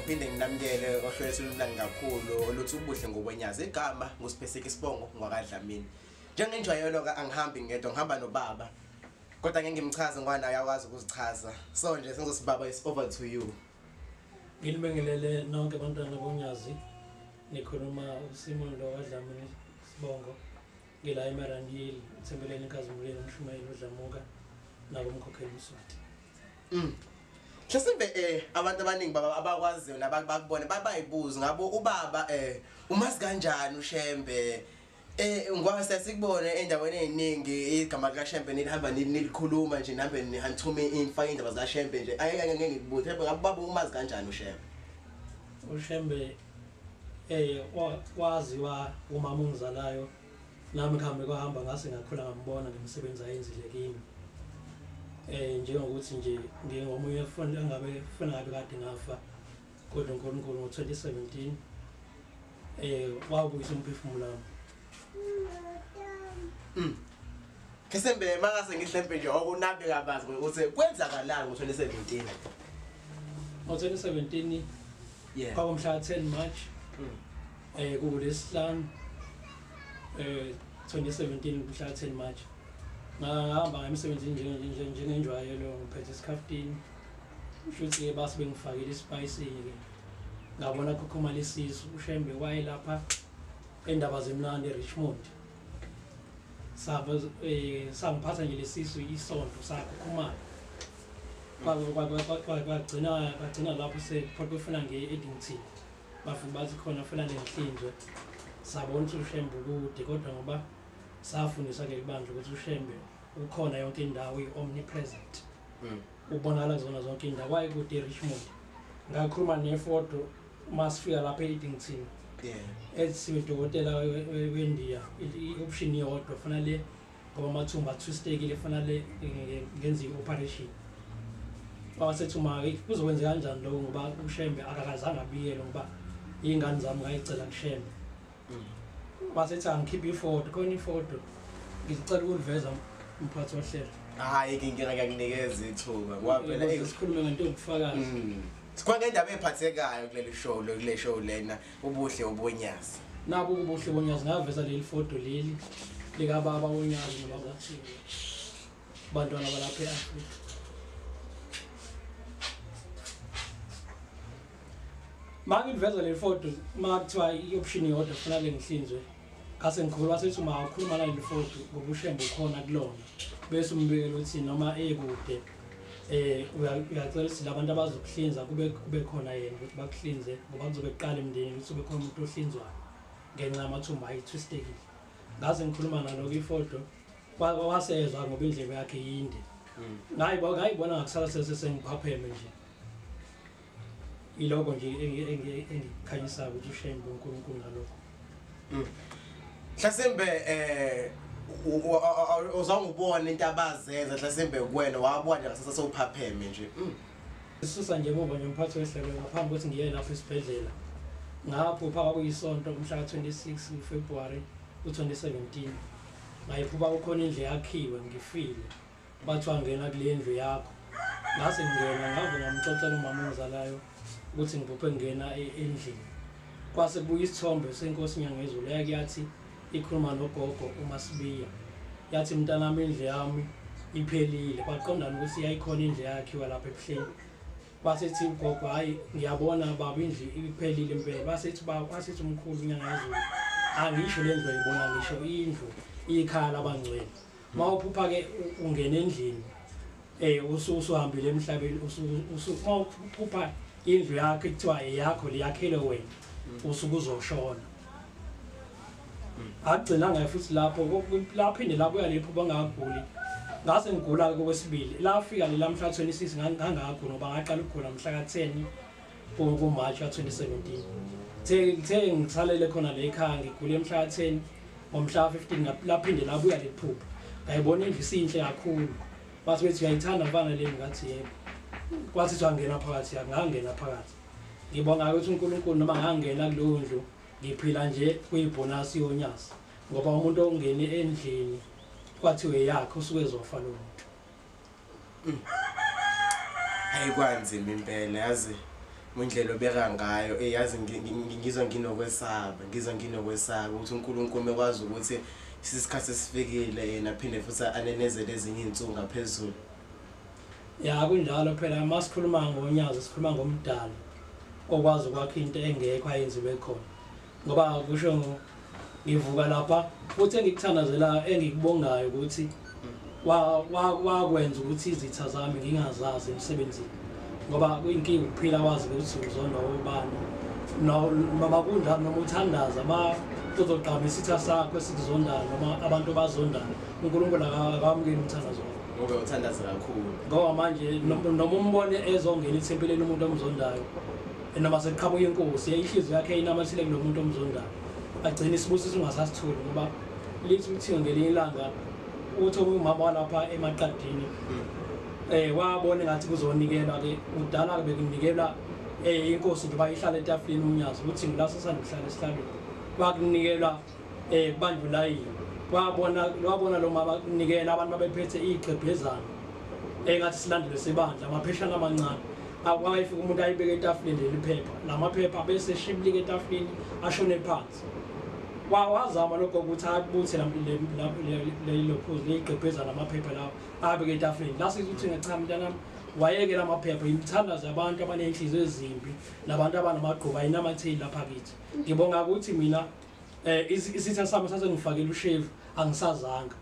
ngiphinde nginamukele ohlelo olumnandi kakhulu oluthi ubuhle ngobonyazi. Igama nguSiphesike isibongo ngwakaDlamini. Njengenjwayelo ke angihambi ngedwa, ngihamba nobaba. Kodwa ngeke ngimchaze ngoba naye akwazi ukuzichaza. So nje sengizosibaba, it's over to you. Ngilibingelele nonke abantwana bonyazi. Nikhuluma uSimon lo kaDlamini Sibongo. Ngila eMariannhill, Thembeleni Nkazimuleni, umshumayeli uDlamuka nakumkhokheli uMswati. Mhlasimbe abantu abaningi baba abakwaziyo nabakubone babayibuza ngabo ubaba umazi kanjani uShembe. Ngoba siyasikubone endaweni eziningi igama likaShembe nilihamba nilikhuluma nje nihambe nihantume infaka indaba zikaShembe nje. Ayeke ngeke ngikubuze ngabe baba umazi kanjani uShembe? uShembe waziwa umama ongizalayo, nami ngihambe kwahamba ngase ngakhula ngambona ngemisebenzi ayenzile kimi. Njengokuthi nje ngingomunye funa angabe funa ngabe kade ngafa, kodwa uNkulunkulu ngo-2017 wabuyisa umphefumulo wami. Kesembe mangase ngihlempe nje okunabe kabazi ukuthi kwenzakalani ngo-2017. Ngo-2017 yeah, kwakumhla 10 March kuLesihlanu 2017 mhla 10 March. Ngahamba emsebenzini njengenjwayelo ngiphethe isikhafutini. Futhi base bengifakile ispice ke. Ngabona kukho lesisu uShembe wayelapha endaba zemnandi eRichmond. Saba sangiphatha nje lesisu isonto sakhukhumala. Kwagcina lapho sekufuna nge-Eddington. Bafika bathi khona funa lenhlinzwe. Sabona ukuthi uShembe ukude, kodwa ngoba safundiswa kuleli bandla ukuthi uShembe ukhona yonke indawo, i-omnipresent. Ubonakala kuzona zonke indawo. Wayekude eRichmond. Ngakhuluma nefoto masifika lapha e-Eddington. Ethi udokotela weNdiya i-option iyodwa funa le ngoba amathumba atwistekile funa le ngenze i-operation. Wasethi uma kuzokwenzeka kanjani lokho ngoba uShembe akakazange abiyele ngoba iy'ngane zami ngayicela kuShembe. Wasethi angikhiphe ifoto, khona ifoto ngicela ukuliveza umphathi wohlelo. Hayi inkinga ngiyakunikeza ithuba ngoba phela sikhulume ngento yobufakazi. Sikhona ngendaba ephathekayo kuleli show lo, kule show lena ubuhle obonyazi. Nabo ubuhle bonyazi ngaveza leli foto leli likababa uNyazi nobaba bantwana balapha eAfrika. Mangiveza le foto makuthiwa i-option iyodwa kufanele ngihlinzwe. Ngase ngikhuluma sethi uma ukhuluma nale foto ngoba uShembe ukhona kulona. Bese umbikela ukuthi noma ekude uyacela ukuthi labantu abazokuhlinza kube khona yena ukuthi bakuhlinze ngoba kuzobe kuqala emndenini ukuthi kube khona umuntu ohlinzwayo ngenxa yamathumba ayitwistekile. Ngaze ngikhuluma nalo ifoto wasezwa ngoba indlebe yakhe yinde. Ngayibona ngakusala sesengiphapheme nje. Iloko nje engikhanyisayo ukuthi uShembe uNkulunkulu ngalokho. Mhlasimbe uzangubona into abazenza mhlasimbe kuwena wabona nje ngasasa sewuphapheme nje. Sisusa nje emuva nje umphathi wehlelo ngaphambi kokuthi ngiye lapho esibhedlela. Ngaphupha kwakuyisonto mhla ka-26 February ku-2017. Ngayiphupha kukhona indlu yakhiwe ngifile. Bathiwa ngena kule ndlu yakho. Ngase ngena ngave ngamxoxela umama ongizalayo ukuthi ngiphuphe ngena endlini. Kwase kubuya isithombe senkosi Nyangezulu yake yathi ikhuluma nogogo uMasibiya. Yathi mntanami indlu yami iphelile. Kwaqondana ukuthi yayikhona indlu yakhiwa lapha ebuhleni. Basethi ugogo hayi ngiyabona baba indlu iphelile impela. Basethi baba wasethi umkhulu uNyangezulu angisho le ndlu ayibona ngisho indlu ikhaya labangcwele. Mawuphupha ke ungena endlini usuhambile emhlabeni mawuphupha indlu yakho kuthiwa eyakho liyakhelwe wena usuke uzoshona. Agcina futhi lapho laphinde labuya lepho bangaguli. Ngase ngigula okwesibili. Lafika lela mhla 26 ngangagula ngoba ngaqala ukugula mhla ka-10 kuMarch ka-2017. Ngithe ngisalele khona le ekhaya ngigule mhla ka-10 ngomhla ka-15 laphinde labuya lephupho. Ngayibona indlu isinhle kakhulu. Bathi bethi uyayithanda mfana le, ngathi yebo. Kwathi kuthiwa ngena phakathi, ngangena phakathi. Ngibonga ukuthi uNkulunkulu noma ngangena kuleyo ndlu ngiphila nje kuyibonus yonyazi ngoba umuntu ongene endlini kwathiwe yakhe usuke ezofa lo muntu. Hayi kwanzima impela yazi. Indlela obeka ngayo yazi ngizwa nginokwesaba ukuthi uNkulunkulu ekwazi ukuthi isikhathi esifikile yena aphinde futhi anenezele ezinye izinsuku ngaphezulu. Ya kunjalo phela, masikhuluma ngonyazi sikhuluma ngomdali okwazi ukwakha into engekho ayenziwe khona. Ngoba kusho ngivuka lapha futhi engikuthandazela engikubongayo ukuthi wakwenza ukuthi izitha zami ngingazazi emsebenzini. Ngoba kuyinkinga ukuphila wazi ukuthi uzondwa ubani. Noma kunjalo noma uthandaza ma uzogqama isitha sakho esikuzondayo noma abantu abazondayo, uNkulunkulu akamukeli umthandazo wakho. Ngoba uthandaza kakhulu. Ngoba manje noma umbone ezongena ethempelini umuntu omzondayo, noma sekuqhamuka inkosi, inhliziyo yakhe inamathile kulo muntu omzondayo, agcine isibusiso ungasasitholi. Ngoba lithi uthingo ngelinye ilanga uthi umama walapha emaqadini wabona ngathi kuzonikelwa ke udala ke bekunikelwa inkosi nje bayihlala etafuleni unyazi uthi ngilasa sanda kuhlala esihlalweni kwakunikelwa kubanjwe layini. Wabona lo mama kunikela abantu babephethe igqebhezana engathi silandele sebandla amapheshana amancane. Akwayifika umuntu ayibeke etafuleni leli phepha, lamaphepha bese shibilika etafuleni ashone phansi. Wazama lokho ukuthi abuthe lelo phuzu leyigqebhezana amaphepha lawo abeke etafuleni. La sithi cha mntanami wayekela amaphepha, imithandazo yabantu abanenhliziyo ezimbi nabantu abanamagquba ayinamatheli lapha kithi. Ngibonga ukuthi mina isitha sami sasengifakela ushevu angisazanga.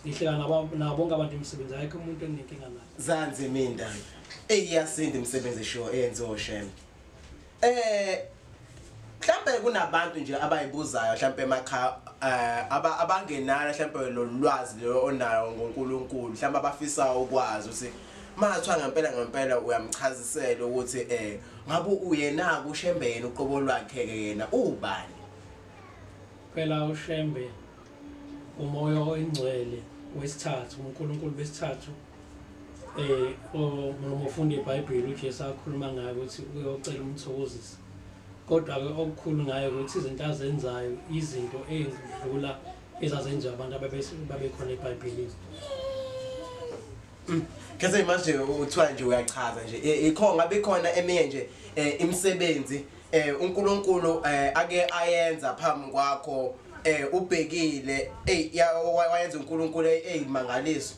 Ngihleka nabo bonke abantu emsebenzi, ayikho umuntu enginenkinga naye. Zanzi minda. Iyasinda imisebenzi sho eyenziwa uShembe. Mhlambe kunabantu nje abayibuzayo mhlambe emakhaya abangenalo mhlambe lo lwazi lo onayo ngoNkulunkulu, mhlambe abafisa ukwazi ukuthi mathiwa ngempela uyamchazisela ukuthi ngabe uyena kuShembe yena uqobo lwakhe ke yena ubani? Phela uShembe umoya oyingcwele wesithathu, uNkulunkulu besithathu. Noma ufunda iBhayibheli uJesu akhuluma ngayo ukuthi uyocela umthokozisi. Kodwa ke okukhulu ngayo ukuthi izinto azenzayo izinto ezidlula ezazenziwa abantu ababekhona eBhayibhelini. Kese manje uthiwa nje uyachaza nje ikhona ngabe ikhona eminye nje imisebenzi uNkulunkulu ake ayenza phambi kwakho ubhekile wayenza uNkulunkulu eyimangaliso?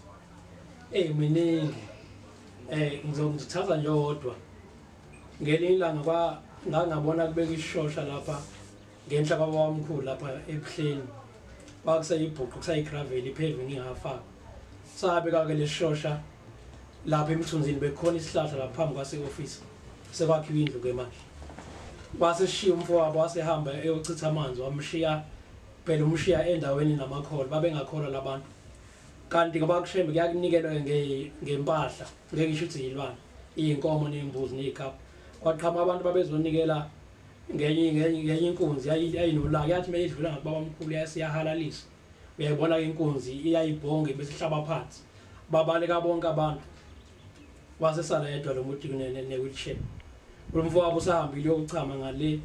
Miningi. Ngizokuthatha nje odwa. Ngelinye ilanga ngangabona kubeka ishosha lapha ngenhla kwabamkhulu lapha ebuhleni. Kwakuseyibhuqu kusayigravel ipaving ingafakwa. Sabeka ke lesishosha lapha emthunzini, bekhona isihlahla lapha phambi kwase office. Sekwakhiwa indlu ke manje. Waseshiya umfowabo wasehamba eyochitha amanzi, wamshiya phela umshiya endaweni namakholwa, babengakholwa labantu. Kanti ngoba kuShembe kuyakunikelwa ngempahla, ngeke ngisho ukuthi yilwane, iy'nkomo ney'mbuzi ney'kaphu. Kwaqhamuka abantu babezonikela ngenye inkunzi yayinolaka, yathi uma idlula ngakubabamkhulu yasiyahalalisa. Uyayibona ke inkunzi iyayibhonge bese ihlaba phansi. Babaleka bonke abantu. Wasesala yedwa lo muntu ne-wheelchair. Lo mfowabo usahambile uyochama ngale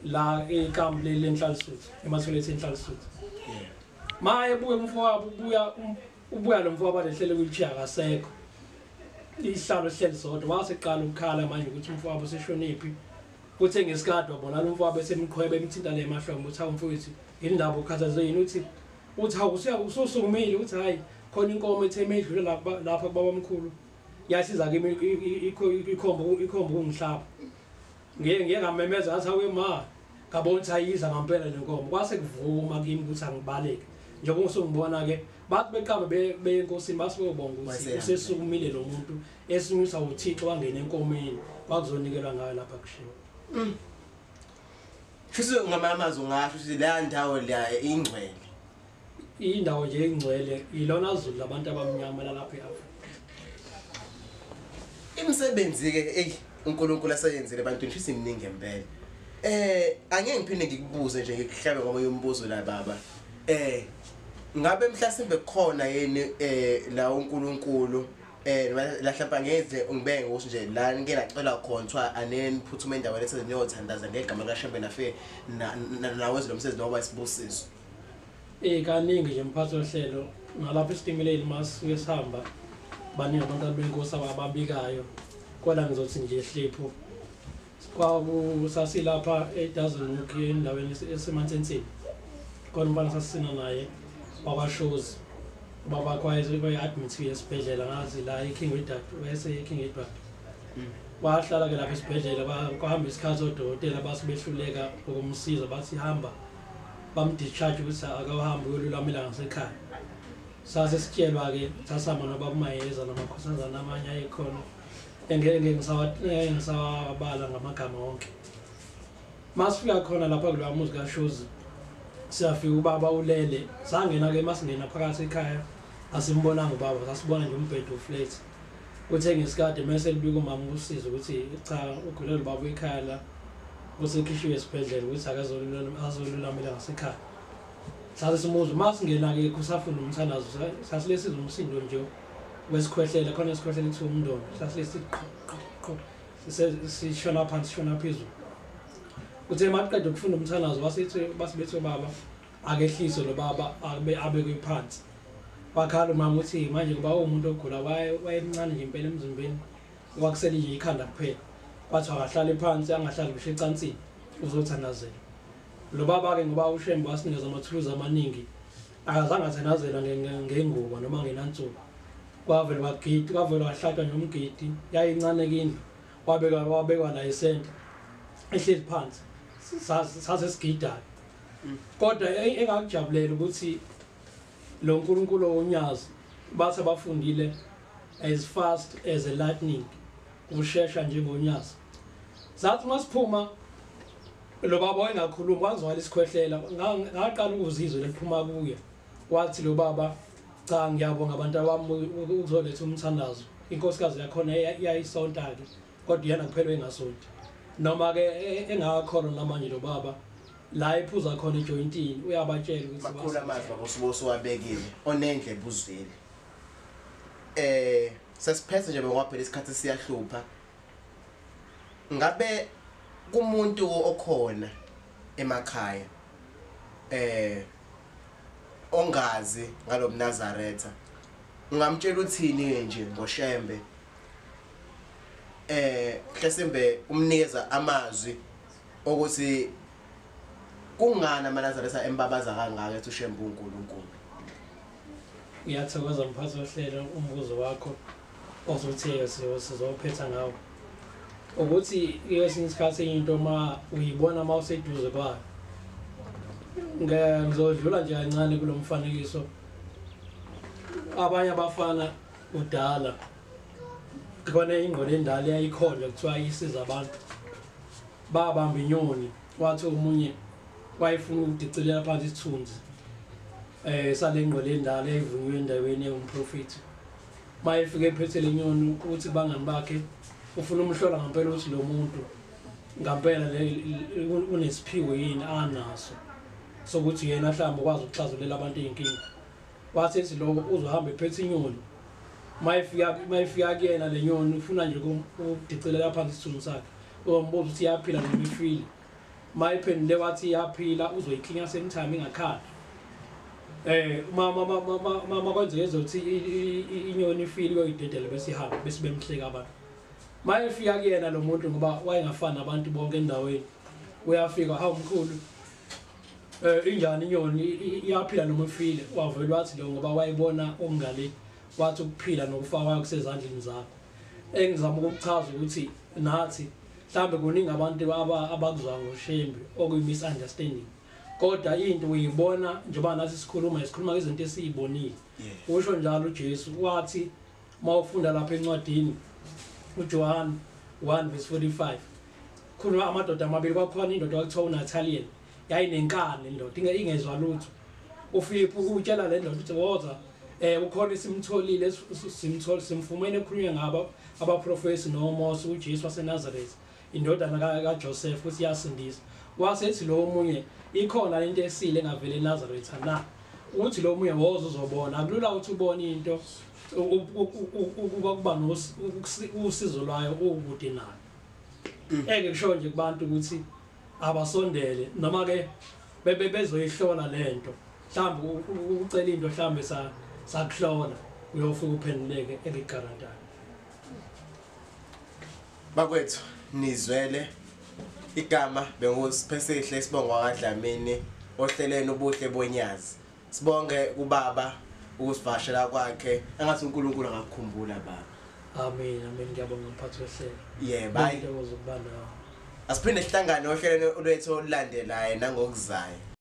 la ekampu lenhlalisuthi, emathoyilethi enhlalisuthi. Ma ebuya umfowabo ubuya lo mfowabo lehlele wheelchair akasekho. Isihlalo sihleli sodwa, waseqala ukukhala manje ukuthi umfowabo useshonephi. Kuthe ngesikade wabona lo mfowabo esemqhwebe emthinta le emahlombe uthi awumfowethu indaba ukhathazwe yini, uthi hawu ususukumile, uthi hayi khona inkomo ethe emedlule lapha kubabamkhulu yasiza kimi ikhomba ukungihlaba. Ngiye ngamemeza ngathi awe ma, ngabona ukuthi ayiza ngempela le nkomo. Kwase kuvuma kimi ukuthi angibaleke. Njengoba usungibona ke bathi beqamba beyenkosini basibonga ukuthi usesukumile lo muntu esimisa uThixo wangena enkomeni kwakuzonikelwa ngayo lapha kuShembe. Futhi ngamamazwi ungasho ukuthi le ndawo la ingcwele. Indawo nje engcwele ilona zulu labantu abamnyama lapha eAfrika. Imisebenzi ke uNkulunkulu asayenzile ebantwini futhi iminingi ngempela. Angeke ngiphinde ngikubuze nje ngikuhlabe ngoba umbuzo la baba. Ngabe mhlasimbe kukhona yini la uNkulunkulu la mhlawumbe ngeze ngibeke ukuthi nje la ngike ngacela khona kuthiwa aneniphuthume endaweni ethize niyothandaza ngegama likaShembe nafike nawenze lo msebenzi noba isibusiso? Kaningi nje mphathi wohlelo ngalapho esitimeleni masuke sihamba baningi abantu benkosi ababikayo. Kodwa ngizothi nje hliphu Kwakusasilapha eDazenhoek endaweni eseMansensini. Khona umfana sasisina naye wakwaShozi. Ubaba waye-admit-iwe esibhedlela ngazi la eKing Edward, wayese-King Edward. Wahlala-ke lapha esibhedlela, kwahamba isikhathi odokotela base behluleka ukumsiza, bathi hamba, bam-discharge ukuthi akawuhambi uyolulamela ngasekhaya. Sase sitshelwa-ke, sasihamba nobaba uMayeza namakhosazana amanye ayekhona, engeke ngisawabala ngamagama wonke. Masifika khona lapha kulowa muzi kaShozi, siyafika ubaba ulele, sangena-ke masingena phakathi ekhaya, asimbonanga ubaba, sasibona nje umbhedo uflat. Kuthe ngesikade mese libika umama usizo ukuthi cha ugulela ubaba ekhaya la, usekhishiwe esibhedlela ukuthi akazolulamela ngasekhaya. Sase simuzwa masingena-ke kusafunda umthandazo, sasilesiza umsindo nje wesikhwehlela, khona isikhwehlela kuthiwa umndondo, sasilesi qho qho qho, sishona phansi sishona phezulu. Kuthe maqeda ukufunda umthandazo wasithi basibethi ubaba akehliswe lo baba abekwe phansi. Wakhala umama uthi manje kuba umuntu ogula wayemncane nje impela emzimbeni, kwakusele nje ikhanda kuphela. Kwathiwa akahlale phansi, angahlali ngisho ecansini, uzothandazela. Lo baba-ke ngoba uShembe wasinikeza amathuluzi amaningi, akazange athandazela ngengubo noma ngenansuku. Kwavele kwagidi, kwavele wahlatshwa nje umgidi, yayincane ke indlu, wabekwa la esenta, ehleli phansi, sase sigidayo. Kodwa engakujabulela ukuthi lo nkulunkulu wonyazi bathi abafundile as fast as a lightning, ushesha njengonyazi. Sathi masiphuma lo baba wayengakhulumi, kwangizwakala isikhwehlela, ngaqala ukuzizwa leliphuma kuye. Wathi lo baba, cha ngiyabonga abantu abami ukuzoletha umthandazo. Inkosikazi yakhona iyayisonta-ke, kodwa yena kuphela engasonti. Noma-ke engakakholwa namanje lo baba, la ephuza khona ejoyintini uyabatshela ukuthi makhulu amazwi osuwabekile onendlebe uzwile. Sesiphethe nje ngoba phela isikhathi siyahlupha. Ngabe kumuntu okhona emakhaya ongazi ngalomNazaretha, ungamtshela uthini nje ngoShembe? Mhlasimbe umnikeza amazwi ukuthi kungani amaNazaretha embabaza kangaka ethi uShembe uNkulunkulu? Ngiyathokoza mphathi wohlelo, umbuzo wakho ozothe sizophetha ngawo ukuthi kwesinye isikhathi into uma uyibona uma useduze kwayo. Ngizodlula nje kancane kulo mfanekiso. Abanye abafana kudala khona ingqondo endala eyayikhona kuthiwa isiza abantu, babamba inyoni, wathi omunye wayefuna ukudicilela phansi isithunzi sale ngqondo endala eyayivunywe endaweni engumprofethi. Mayefika ephethe le nyoni ukuthi bangani bakhe ufuna umhlola ngempela ukuthi lo muntu ngempela unesiphiwo yini anaso sokuthi yena mhlawumbe ukwazi ukuxazululela abantu iy'nkinga. Wathi ethi lo uzohamba ephethe inyoni, mayefika kuyena le nyoni ufuna nje ukudicilela phansi isithunzi sakhe, uzombuza ukuthi iyaphila noma ifile. Mayiphendule wathi iyaphila, uzoyiklinya same time ingakhali. Uma kwenzeka ezothi inyoni ifile uyoyidedela bese ihamba, bese bemhleka abantu. Mayefika kuyena lo muntu ngoba wayengafani nabantu bonke endaweni, uyafika, hawu mkhulu, injani inyoni, iyaphila noma ifile? Wavele wathi lo ngoba wayebona okungale, wathi ukuphila nokufa kwayo kusezandleni zakho. Engizama ukukuchaza ukuthi nathi mhlambe kuningi abantu abakuzwa ngoShembe okuyi-misunderstanding, kodwa into uyibona njengoba nathi sikhuluma ngezinto esiyibonile. Usho njalo uJesu wathi mawufunda lapha encwadini uJohn 1:45, khuluma amadoda amabili, kwakhona indoda kwakuthiwa uNathaniel, yayinenkani indoda ingezwa lutho. uFilip utshela le ndoda ukuthi woza, ukhona simtholile, simfumene ekhulunywe ngabo abaprofesi noMose, uJesu waseNazareth, indodana kaJoseph, ukuthi iyasindisa. Wasethi lo omunye, ikhona into esile engavele eNazaretha na? Uthi lo omunye woza uzobona. Akulula ukuthi ubone into ukuba usizo lwayo ukude nayo. Eke kusho nje kubantu ukuthi abasondele noma ke bezoyihlola lento, mhlawumbe ucela into mhlawumbe sakuhlola, uyofika uphenduleke engikugarantayo. Bakwethu nizwele Igama benguSiphesihle isibongo kaDlamini ohlelweni Ubuhle Bonyazi. Sibonge kubaba ukusivakashela kwakhe. Engathi uNkulunkulu angakukhumbula baba. Amen, amen. Ngiyabonga mphathi wehlelo. Yebo, hayi. Ngiyabonga ukuba nawe. Asiphinde sihlangane ohlelweni lwethu olulandelayo nangokuzayo.